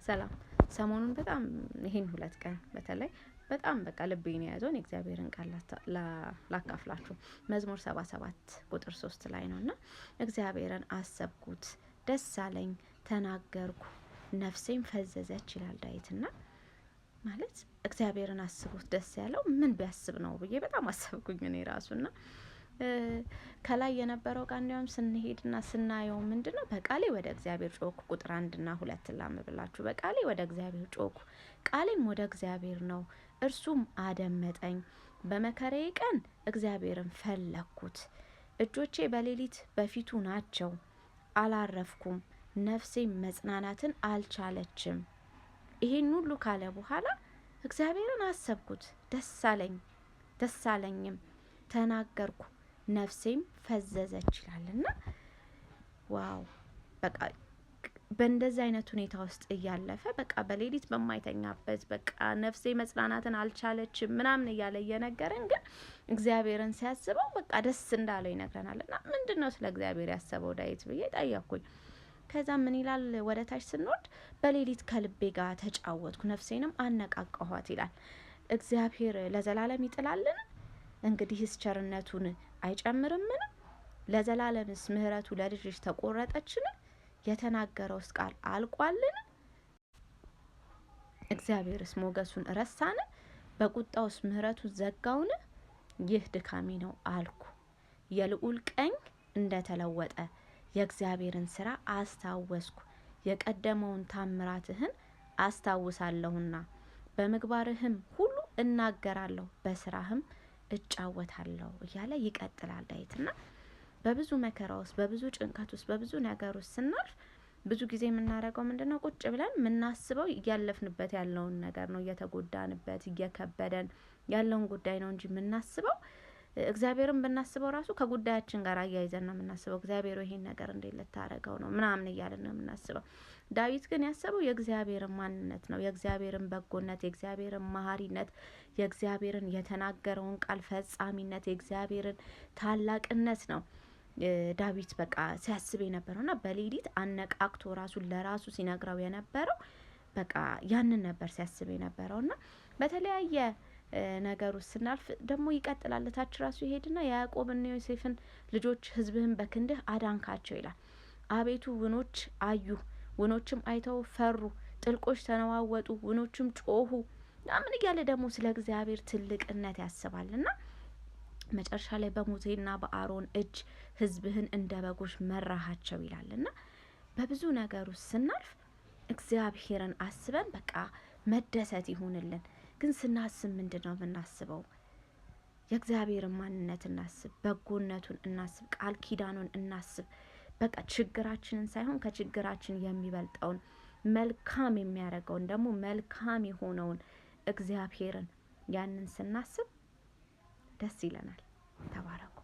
ሰላም። ሰሞኑን በጣም ይሄን 2 ቀን በተለይ በጣም በቃ ልቤን የያዘውን የእግዚአብሔርን ቃል ላካፍላችሁ። መዝሙር 77 ቁጥር 3 ላይ ነውና እግዚአብሔርን አሰብኩት፣ ደስ አለኝ፣ ተናገርኩ፣ ነፍሴም ፈዘዘች ይላል ዳዊትና ማለት እግዚአብሔርን አስቡት ደስ ያለው ምን ቢያስብ ነው ብዬ በጣም አሰብኩኝ እኔ ራሱና ከላይ የነበረው ቃል እንዲያውም ስንሄድና ስናየው ምንድነው? በቃሌ ወደ እግዚአብሔር ጮኩ። ቁጥር 1 እና 2 ላንብብላችሁ። በቃሌ ወደ እግዚአብሔር ጮኩ፣ ቃሌም ወደ እግዚአብሔር ነው፣ እርሱም አደመጠኝ። በመከራዬ ቀን እግዚአብሔርን ፈለግኩት። እጆቼ በሌሊት በፊቱ ናቸው፣ አላረፍኩም፣ ነፍሴም መጽናናትን አልቻለችም። ይሄን ሁሉ ካለ በኋላ እግዚአብሔርን አሰብኩት፣ ደስ አለኝ፣ ደስ አለኝም፣ ተናገርኩ፣ ነፍሴም ፈዘዘች ይላልና wow፣ በቃ በእንደዚህ አይነት ሁኔታ ውስጥ እያለፈ በቃ በሌሊት በማይተኛበት በቃ ነፍሴ መጽናናትን አልቻለችም ምናምን እያለ እየነገረን ግን እግዚአብሔርን ሲያስበው በቃ ደስ እንዳለው ይነግረናል። እና ምንድን ነው ስለ እግዚአብሔር ያሰበው ዳዊት ብዬ ጠየቅኩኝ። ከዛ ምን ይላል ወደ ታች ስንወርድ፣ በሌሊት ከልቤ ጋር ተጫወትኩ፣ ነፍሴንም አነቃቃኋት ይላል። እግዚአብሔር ለዘላለም ይጥላልን? እንግዲህስ ቸርነቱን አይጨምርምን? ለዘላለምስ ምሕረቱ ለልጅ ልጅ ተቆረጠችን? የተናገረውስ ቃል አልቋልን? እግዚአብሔርስ ሞገሱን ረሳን? በቁጣውስ ምሕረቱን ዘጋውን? ይህ ድካሜ ነው አልኩ። የልዑል ቀኝ እንደተለወጠ የእግዚአብሔርን ስራ አስታወስኩ። የቀደመውን ታምራትህን አስታውሳለሁና በምግባርህም ሁሉ እናገራለሁ፣ በስራህም እጫወታለሁ እያለ ይቀጥላል ዳዊትና በብዙ መከራ ውስጥ፣ በብዙ ጭንቀት ውስጥ፣ በብዙ ነገር ውስጥ ስናልፍ ብዙ ጊዜ የምናደርገው ምንድነው? ቁጭ ብለን የምናስበው እያለፍንበት ያለውን ነገር ነው፣ እየተጎዳንበት እየከበደን ያለውን ጉዳይ ነው እንጂ የምናስበው እግዚአብሔርን ብናስበው ራሱ ከጉዳያችን ጋር አያይዘን ነው የምናስበው። እግዚአብሔር ይሄን ነገር እንዴት ልታረገው ነው ምናምን እያለን ነው የምናስበው። ዳዊት ግን ያሰበው የእግዚአብሔርን ማንነት ነው፣ የእግዚአብሔርን በጎነት፣ የእግዚአብሔርን መሀሪነት፣ የእግዚአብሔርን የተናገረውን ቃል ፈጻሚነት፣ የእግዚአብሔርን ታላቅነት ነው ዳዊት በቃ ሲያስብ የነበረውና በሌሊት አነቃቅቶ ራሱን ለራሱ ሲነግረው የነበረው በቃ ያንን ነበር ሲያስብ የነበረውና በተለያየ ነገር ውስጥ ስናልፍ ደግሞ ይቀጥላል። ታች ራሱ ይሄድና የያዕቆብና ዮሴፍን ልጆች ሕዝብህን በክንድህ አዳንካቸው ይላል። አቤቱ ውኖች አዩ፣ ውኖችም አይተው ፈሩ፣ ጥልቆች ተነዋወጡ፣ ውኖችም ጮሁ ምን እያለ ደግሞ ስለ እግዚአብሔር ትልቅነት ያስባልና መጨረሻ ላይ በሙሴና በአሮን እጅ ሕዝብህን እንደ በጎች መራሃቸው ይላልና በብዙ ነገር ውስጥ ስናልፍ እግዚአብሔርን አስበን በቃ መደሰት ይሁንልን። ግን ስናስብ ምንድን ነው የምናስበው? የእግዚአብሔርን ማንነት እናስብ፣ በጎነቱን እናስብ፣ ቃል ኪዳኑን እናስብ። በቃ ችግራችንን ሳይሆን ከችግራችን የሚበልጠውን መልካም የሚያደርገውን ደግሞ መልካም የሆነውን እግዚአብሔርን ያንን ስናስብ ደስ ይለናል። ተባረኩ።